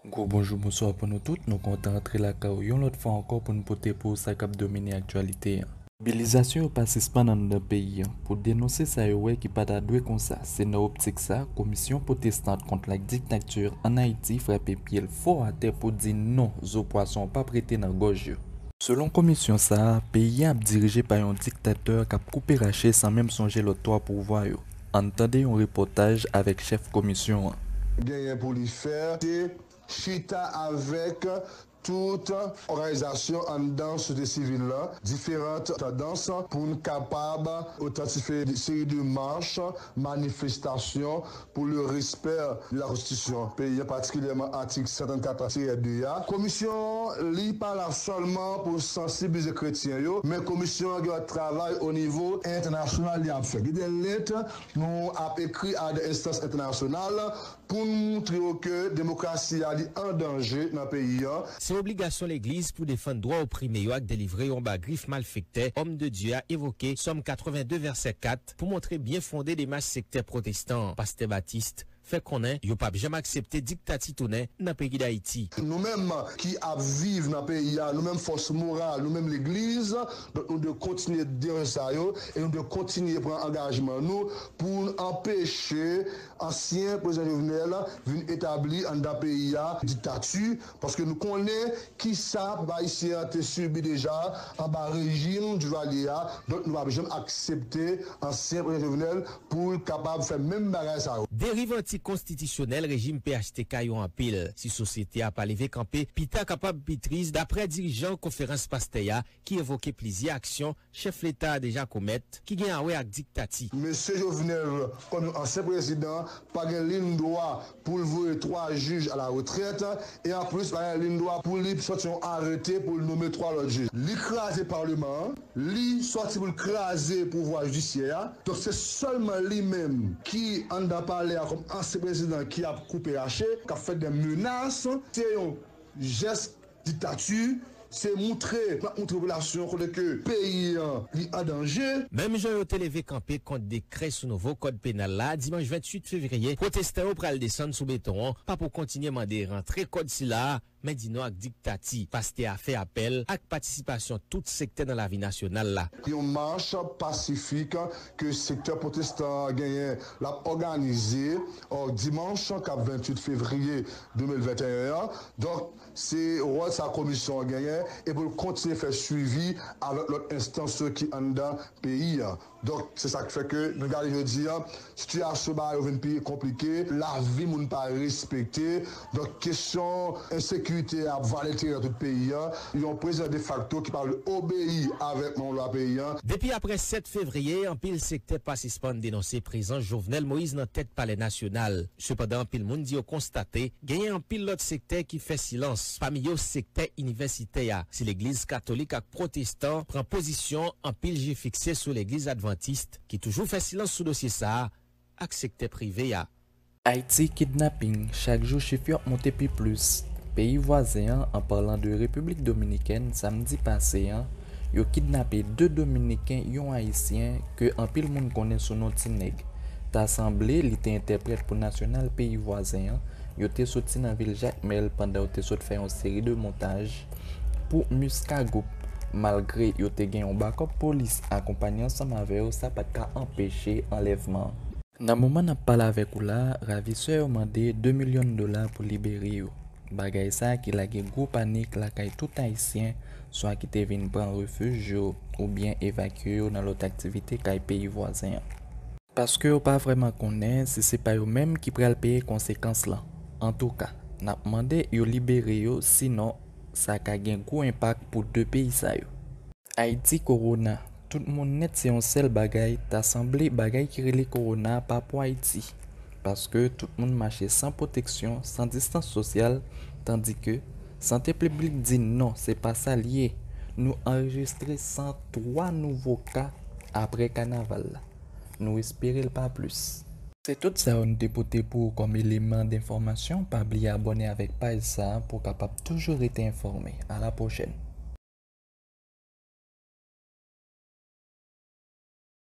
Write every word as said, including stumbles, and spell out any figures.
Gwo bonjou, bonswa pou nou tout. Nou kontan antre lakay ou yon lòt fwa ankò pou n pote pou ou sa k ap domine aktyalite an. Mobilizasyon yo pa sispann anndan peyi an pou denonse sa yo wè ki pa ta dwe konsa. Se nan optik sa, Komisyon Pwotestant kont la dictature en Haïti frape pye l fò atè pou di non, zo pwason p ap rete nan gòj yo. Selon komisyon sa a, peyi a ap dirije pa yon diktatè k ap koupe rache san menm sonje lòt twa pouvwa yo. Ann tande yon repòtaj avèk chèf komisyon an. Genyen pou li fè, se chita avèk tout òganizasyon anndan sosyete sivil la, diferan tandans pou n kapab otantifye seri de mach, manifestasyon pou le respè de la konstitisyon peyi an, patikilyèman atik santannkat tirè de a. Komisyon li pa la sèlman pou sansibilize kretyen yo, men komisyon an gen yon travay o nivo entènasyonal li ap fè. Gen de lèt nou ap ekri a de enstans entènasyonal pou n moutre yo ke demokrasi a li an danje nan peyi an. Se obligasyon legliz pou defann dwa oprime yo ak delivre yo anba grif malfektè, Homme de Dieu a evoke Sòm katrevende vèsè kat pou montre byenfonde demach sektè pwotestan an. Pastè Baptiste fè konnen yo p ap janm aksepte diktati tounen nan peyi Dayiti. Nou menm ki ap viv nan peyi a, nou menm fòs moral, nou menm legliz, donk nou dwe kontinye denonse sa yo e nou dwe kontinye pran angajman nou pou n anpeche ansyen prezidan Jovenel vin etabli anndan peyi a diktati, paske nou konnen kisa pèp ayisyen an te sibi deja anba rejim Duvalier a, donk nou p ap janm aksepte ansyen prezidan Jovenel pou l kapab fè menm bagay sa yo. Deriv antikonstitisyonèl rejim P H T K yo anpil. Si sosyete a pa leve kanpe, pita kapab pi tris, daprè dirijan konferans pastè a ki evoke plizyè aksyon chèf leta a deja komèt ki gen a wè ak diktati. Mesye Jovenel, kòm yon ansyen prezidan, pa gen liy dwa pou l voye twa jij a la retrèt, e anplis pa gen liy dwa pou li sòti yon arete pou l nonmen twa lòt jij. Li kraze paleman an, li sòti pou l kraze pouvwa jidisyè a. Donk se sèlman li menm ki anndan palè a kòm ansyen prezidan ki ap koupe rache, k ap fè de menas. Se yon jès diktati, se moutre, n ap moutre popilasyon kote ke peyi an li an danje. Menm jan yo te leve kanpe kont dekrè sou nouvo kòd penal la dimanch venntuit fevriye, pwotestan yo pral desann sou beton an pa pou kontinye mande rantre kòd sila a, men di non ak diktati. Pastè a fè apèl ak patisipasyon tout sektè nan lavi nasyonal la. Yon mach pasifik ke sektè pwotestan an genyen l ap òganize dimanch k ap venntuit fevriye de mil venteyen an. Donk, se wòl sa komisyon an genyen e pou l kontinye fè swivi avèk lòt enstans yo ki anndan peyi an. Donk, se sa k fè ke nou gade jodi a, sitiyasyon bagay yo vin pi konplike, lavi moun pa respekte. Donk, kesyon ensekirite a ap vale teren nan tout peyi a. Yon prezidan defakto ki pa vle obeyi avèk manm lwa peyi a. Depi aprè sèt fevriye, anpil sektè pa sispann denonse prezans Jovenel Moïse nan tèt Palè Nasyonal. Sepandan, anpil moun di yo konstate genyen anpil lòt sektè ki fè silans, pami yo sektè inivèsitè a. Si legliz katolik ak pwotestan pran pozisyon, anpil je fikse sou legliz advantis ki toujou fè silans sou dosye sa a ak sektè prive a. Ayiti, kidnaping, chak jou chif yo ap monte pi plis. Peyi vwazen an, an palan de Repiblik Dominikèn, samdi pase an, yo kidnape de Dominiken, yon Ayisyen, ke anpil moun konnen sou non Ti Nèg. Ta sanble li te entèprèt pou nasyonal peyi vwazen an. Yo te soti nan vil Jakmèl pandan yo te sot fè yon seri de montaj pou Musca Group. Malgre yo te gen yon bakòp polis akonpanye ansanm avè yo, sa pa t ka anpeche anlèvman an. Nan moman n ap pale avèk ou la a, ravisè yo mande de milyon dola pou libere yo. Bagay sa a ki lage gwo panik lakay tout Ayisyen, swa ki te vin pran refij yo oubyen evakye yo nan lòt aktivite kay peyi vwazen an. Paske yo pa vrèman konnen si se pa yo menm ki pral peye konsekans lan. Antouka, n ap mande yo libere yo, sinon sa ka gen gwo enpak pou de peyi sa yo. Ayiti, kowona. Tout moun nèt se yon sèl bagay, ta sanble bagay ki rele kowona a pa pou Ayiti. Paske tout moun mache san pwoteksyon, san distans sosyal, tandike sante piblik di non, se pa sa l ye. Nou anrejistre san twa nouvo ka aprè kanaval la. Nou espere l pa plis. Se tout sa yo n te pote pou ou kòm eleman d enfòmasyon. Pa bliye abòne avèk paj sa a pou w kapab toujou rete enfòme. A la pwochèn.